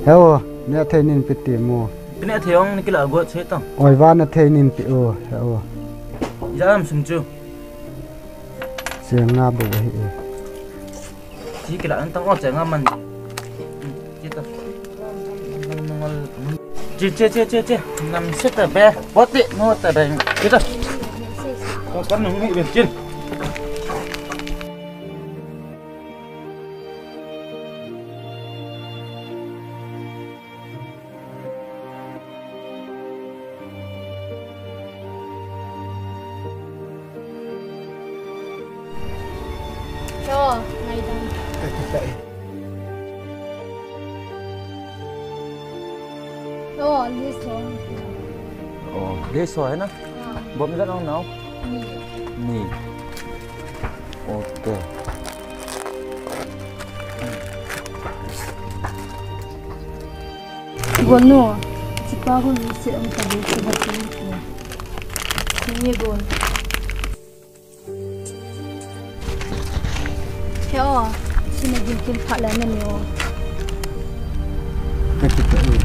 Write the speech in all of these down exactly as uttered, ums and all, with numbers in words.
He o, neh thei nin pe ti mo. Pe neh thei ong ni kila go che tang. Oi va neh thei nin pe o, he o. Ja am sum chu. Cheng nga bou ahi e. Chi kila an tang o cheng nga man. Chi to. Chi, chi, chi, chi, chi. Nam se ta be. Poti no ta be. Chi to. Ko kan nung ni be chin. Yo, ngaidam. Yo, this one. Oh, this one, na? Ah. Bom jan ong nau? Ni. Ni. Ok. Gol nu, chipa hul se ang tabi se ba tu. Ni gol. He o, sina gin kin pha la na ni o. Ka ti ka e.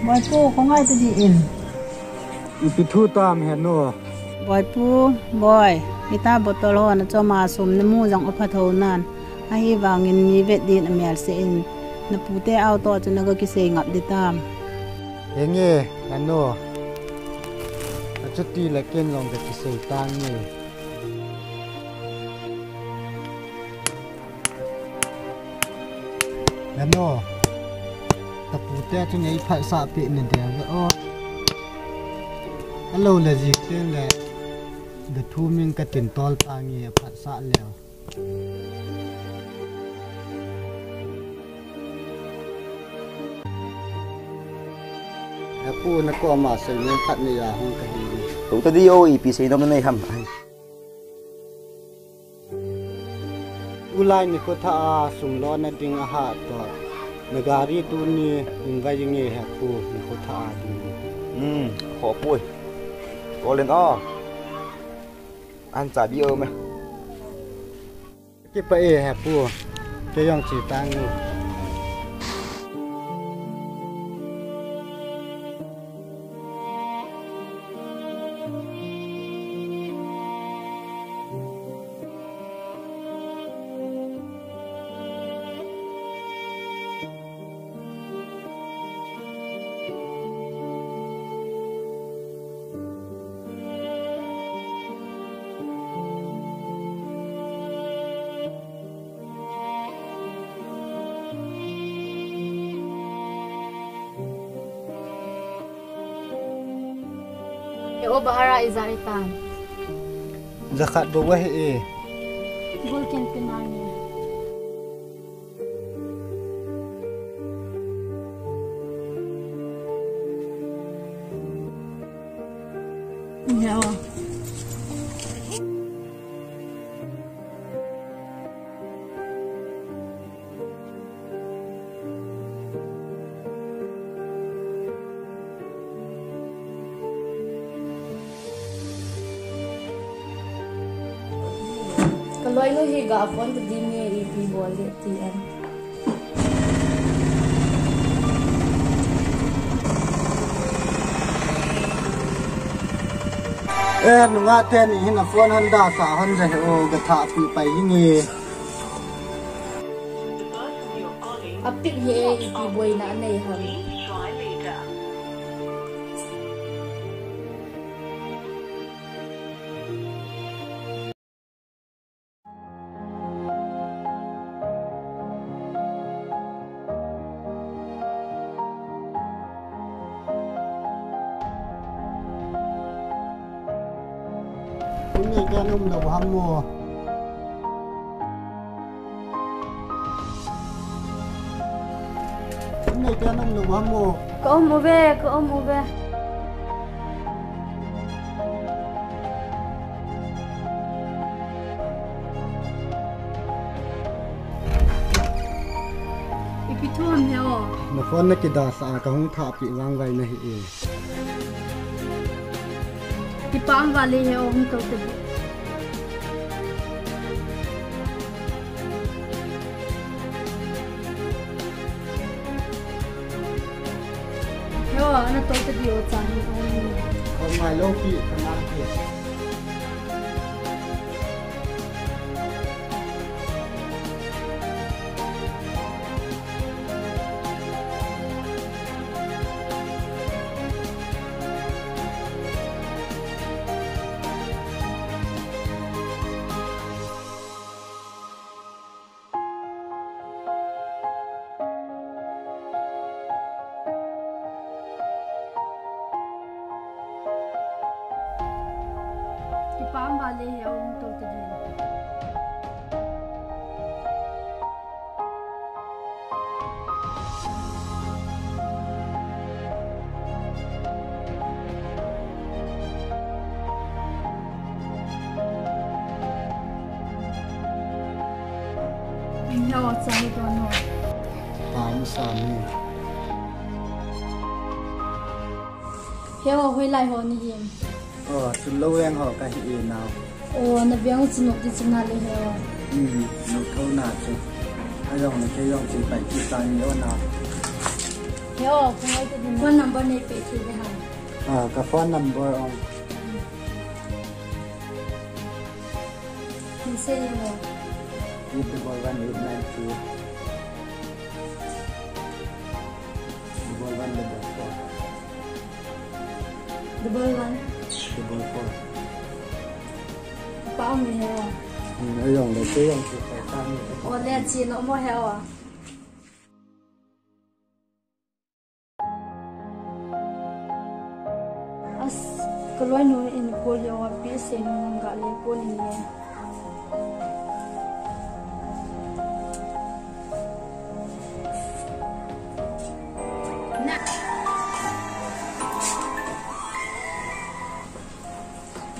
Boipu, ko ngai ta di in. Ipi thu tam he nu? Boipu, boi, ita bottle ho na choma sum na mu jong apha tho nan. Ahivangin mi vet din amel se in. Na pute auto chu na ga kisei ngap di tam. Henge, nanu. Achuti le ken jong ga kisei tange. Nanu, kapu te chu nei phatsah peh na dia ve o. Alo le jik te le, ga thu min ka tin tol tange phatsah leu. He pu, na koma sei nem khat nei a hung ka hi. Tu ta di o, ipi sei nom nei ham. Tulai nikho thah a sum lona ding a hat toh. Na gari tuni in vai nge he pu, nikho thah a ding. Hmm, kho pui. Ko len o. An cha bi o me. Kipah e he pu. Kei jong che tange. He o, bahara ijat itam? Jakhat bou ahi e. Bul ken pe nange. He o. Ka loinu hi ga phone ta ding e, ipi bol le ti em. Eh, nungah teni hin a phone hon dasa hon ja hi o, ga thahpi pai hi nge. A pick hi e, ipi boina nei ham. Tuni ka um lou ham mo? Tuni ka um lou ham mo? Ka um uve, ka um uve. Ipi thu ham he o? Na phone na kidasa a, ka hung thahpi vangvai na hi e. Kipah vale he o, hung tou te. He o, ana tou te di o, chang ni o. Ka ngai lou pi, ka ngai pi. Kipah vale he o, hung tou te di. He o, chai dono. Pam sami. He o, hoilai ho na hi em? O, chun lou veng ho ka hi e nao. O, na veng u chu nom ti chu na le he o. Hmm, nom tho na chu. Ajong na kei jong chu pai ti ta ni o nao. He o, ka ngai te di, phone number nei pe thei le ham? A, ka phone number ong. Hin sei e mo. Eight double one eight nine two. Double one double four. Double one. Double four. Pa ong ni he o. Hmm, ajong le, kei jong chu pai ta ni. O le, chi nom mo he o. As, ka loinu in call hi o, pi sei nom nam ga le call in le.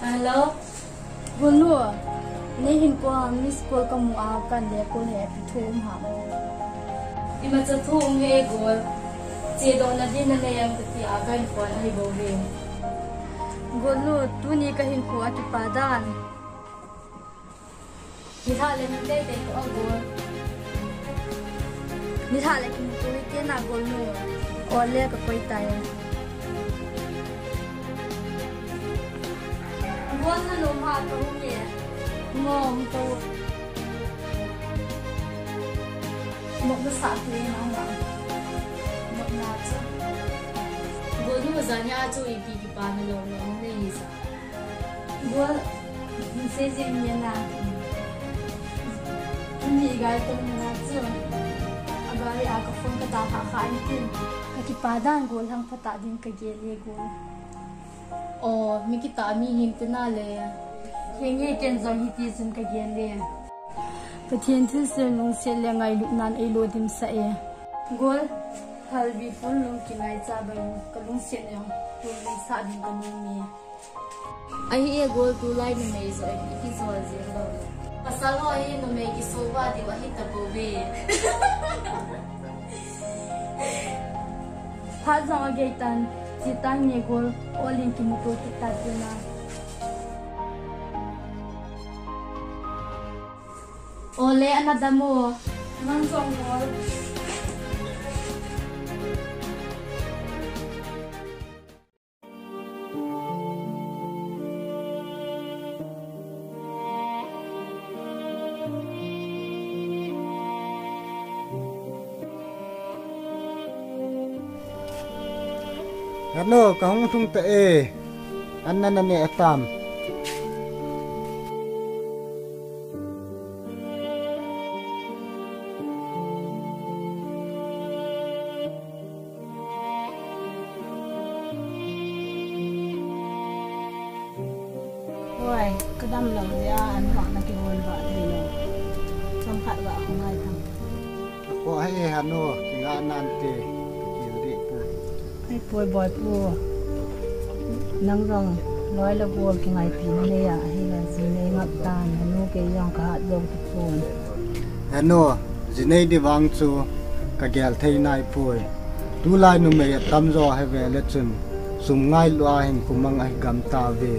Hello? Golnu, nei hin call a, miss call ka mu a, kan le call he, ipi thu um ham? Imacha thu um he Gol. Chedohna din nanei em kati a, ka hin phone ahi bou ve. Golnu, tuni ka hinkho a kipa dan. Nilhah le hin teitei toh a Gol. Nilhah le kimuto hite na Golnu. O le ka koi tai. Gol na nom ha ka hung e. Ngo hung to. Mok na sa te na nga. Mok na chu. Golnu, jani a chu ipi kipa na lom lom nei hi sa. Gol, hin sei jeng nge na. Tuni gari tong na chu. A gari a ka phone ka da kha kha in tin. Ka kipa dan Gol, lhang phatah ding ka gel e Gol. O, mi kitah mi hinte na le. Henge, ken jong hiti chun ka gel e. Pathen thilse lungset le ngailutnan eilo dimsah e. Gol, phalbi pun lung kingaicha bang ka lungset jong pun lungsa ding ka nom e. Ahi e Gol, tulai numei joh in iti jol jeng lou. Pasal ho hi numei kisova diu ahi tapou ve. Phat jong agei tan, che tange Gol, ol in kimuto kit ta tina. Ole, ana dam o. Nang jong bol. Henu, kahung lhung ta e. An nana neh tam? Hoi, kadam lou jeh a, an vang na kihol vah thei lou. Chomkhat vah khongai tham. Kho hei hanu, kingah nante, kikil dih poi. Hei poi, Boipu. Nang jong loi le gol kingaipi na nei a, ahile ji nei ngap tan, hanu kei jong kahat jou tapon. Henu, ji nei di vang chu kagel thei nai poi. Tulai numei atamjo hi ve le chun, sum ngailua hinkho mang ahi gam tauve.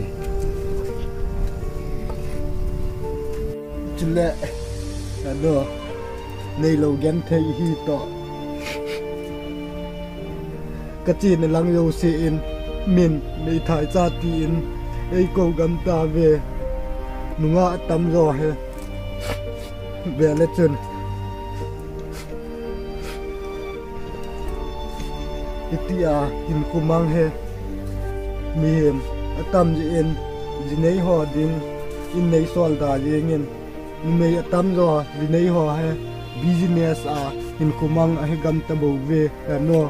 Chule, henu, neilou genthei hi toh. Kachena lang jouse in, min, meithai cha tin, eikou gam tauve. Nungah atamjo hi ve le chun, hitia hinkho mang hi mihem atam jeh in, ji nei ho ding in nei sol da jeng in, numei atamjo ji nei ho hi business a hinkho mang ahi gam tabouve, henu.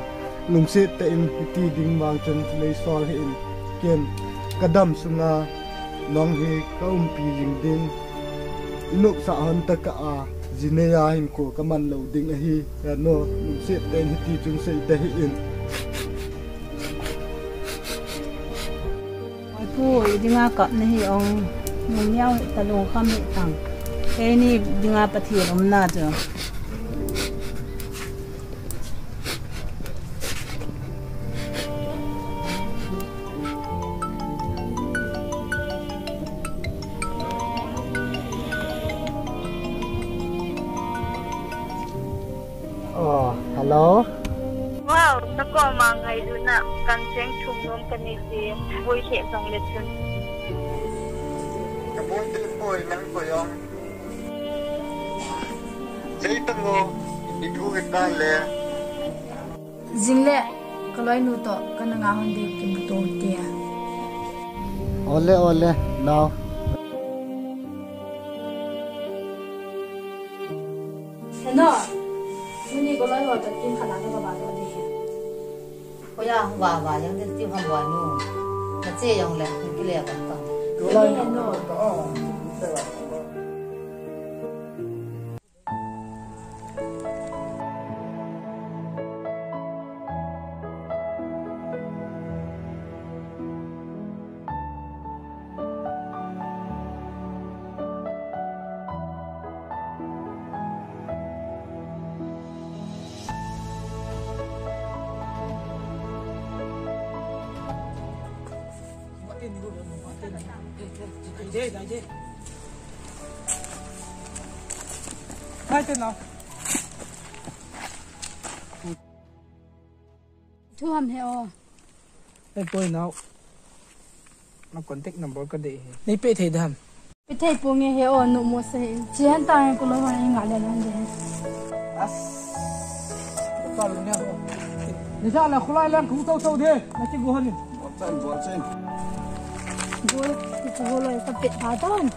Lungset tah in hiti ding vang chun nei sol hih in, ken kadam sunga nang hi kaumpi jing ding. Inopsah hon tah kah a, ji nei a hinkho kaman lou ding ahi, henu. Lungset tah in hiti chun sei ta hih in. Oi pu, i dinga kap nahi ong, nung miau hita lungkham hitang. Keini dinga Pathen umna chu. Oh, hello. Wow, nakoma ngailutna kan cheng thum nom kanei te, voi lheh jongle chun. Kaboi te poi, nang koi ong. Sei tang o, i thu hita le. Jingle, kaloinu toh kana ngah hon ding kimuto tia. Ole, ole, nao. Henu, tuni kaloi ho toh kin khat a kava doh ding. Hoiya hung vava jeng ding tiu ham Boinu. Nache jongle, kile pan tang. Henu. Thu ham he o. Ei poi nao. Na contact number kadei he. Nei pe thei dam. Pe thei ponge he o, numo sa he. Chian ta he ko lo ma nga le nan de. As. Ka lu ne ho. Ni sa la khulai lang khu tau tau de. Na chi go han. Bol chan, bol chan. Go, ko lo ka pe ta tan.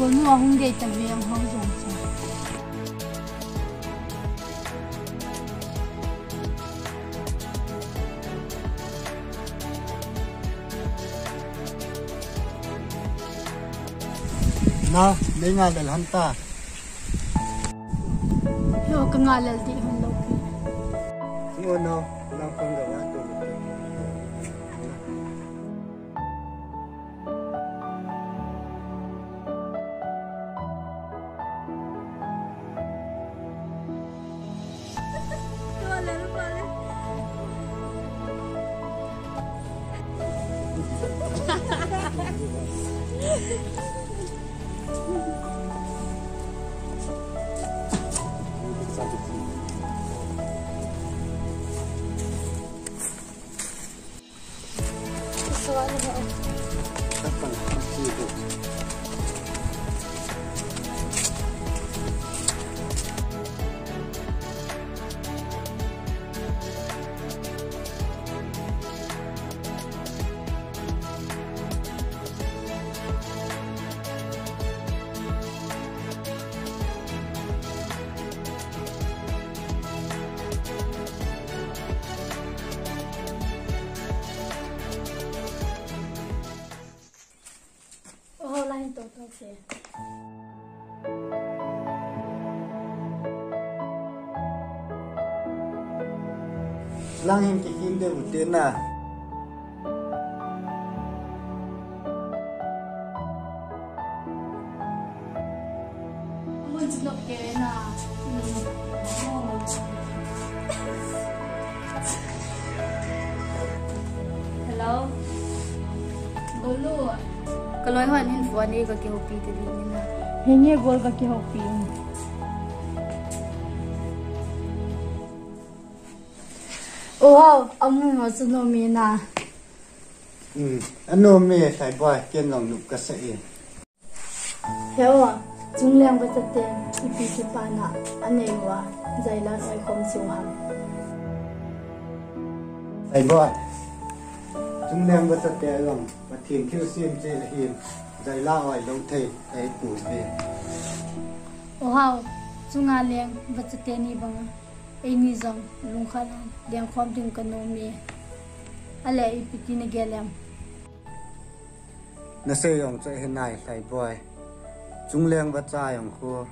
Golnu ahung gei ta ve ang hau jong cha. Na, nei nga lel han ta. Yo, ka nga lel di han lo pi. Ngo no, lang pang ga wa to. Oho, lang hin toto se. Lang hin kikim de ute na. Hello. Bolu. Kaloi hon hin phone e, kakihoupi te ding na. Henge, bol kakihoupi. Oho, amu ho chu nom e na. Hmm, anom e, Lhaiboi, ken jong nop kasa e. He o, chungleng vachate ipi kipana anei uva, Zaila oi khom sung ham. Lhaiboi, chungleng vachate jong Pathen thilsem cheh ahin, Zaila oi lou thei ahi pouve. Oho, chunga leng vachate ni banga eini jong lungkhat a leng khom ding kanom e. Ale ipi ti nagel em? Nasei jong chu ahi nai, Lhaiboi. Chungleng vacha jong khu,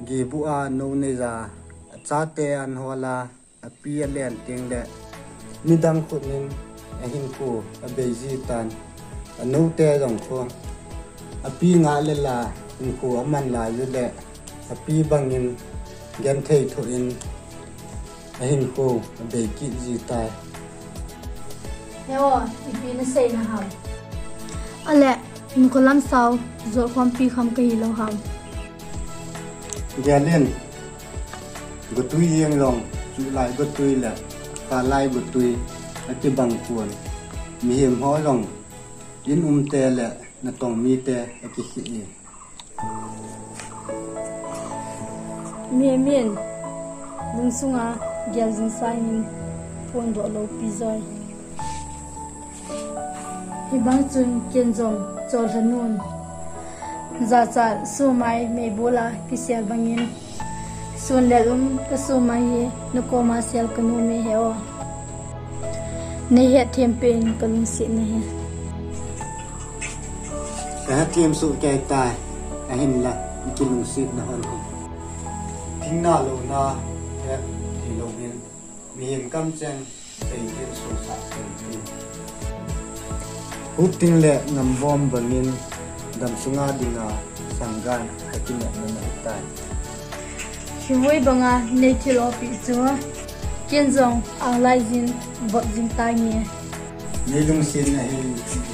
gibu a nou neija, achate an hol a, api alen teng le, midang khut in ahinkho abei ji tan. Anoute jong khu, api ngah le la, hinkho aman lai u le, api bangin genthei thoh in, ahinkho abei kit ji tai. He o, ipi nasei na ham? Ale, hinkho lam sao, jol khompi kham kahi lou ham? Gel in, gotui jeng jong, chulai gotui le, khatlai gotui, akibang pon. Mihem ho jong, in umte le natong mite akikhel e. Mihem in lungsunga gel jing sangin phondoh lou pi joi. Hibang chun ken jong chollha nun. Jachat sumai meibol a kisel bangin. Sun le lum kasumai hi nakoma sel kanom e he o. Nei hetthem peh in kalungsetna hi. Kahetthem soh kei tai, ahinla, kilungsetna hon hi. Thingna louna, he, thilou hin, mihem kamcheng, Pathen sohsah sel ti. Hupting le ngambom bangin damsunga dinga sanggan kakinepna ahitai. Hivui banga nei thilopeh chu ken jong anglai jin vop jing tange. Nei lungsetna hi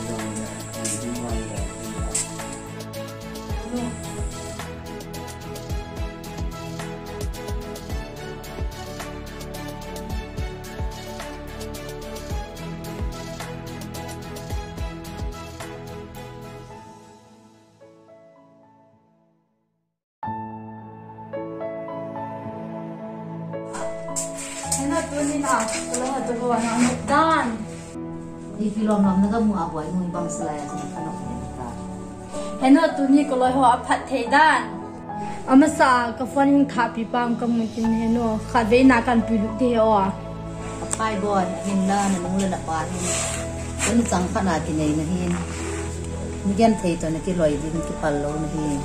jong le, jing vang le. Heno tuni na, kaloi ho toh ho na dan. Ipi lom lom na kamu a boi, nui bang salai a sini kanok ni ta. Heno tuni kaloi ho aphat thei dan. Amasa ka phone hin khapi pam kamu tin heno, khatvei na kanpui lut ti he o. Aphai boi, ahinla nanu le napa hin. Kanu chang phat na kinei na hin. Migenthei toh nakiloi din kipal lou na hin.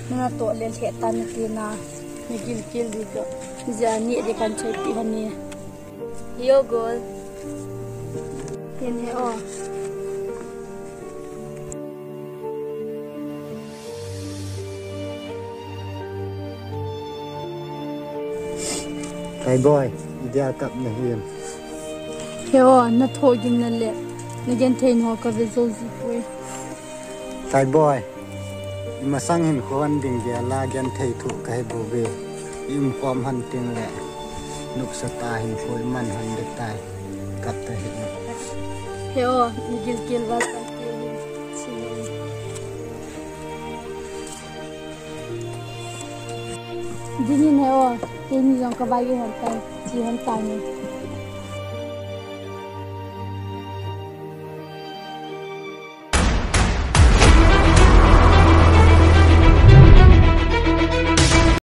Nana toh le lheh tan nati na, na gilkel di toh. Jia ni di kan chai pi hani. Yo gol. Yen he o. Kai boy, idia kap na him. He o, na thoh gin na le. Na gen thei no ka ve zo zi pui. Kai boy. Imasang hin khuan ding gel a genthei thu kahi bou ve. I um khom han ting le nupsa ta hin khui man han de tai. Kap ta hi. He o, mi gilkel val kan ti hi. Dingin he o, teni jong ka vai han tai, chi han tai ni.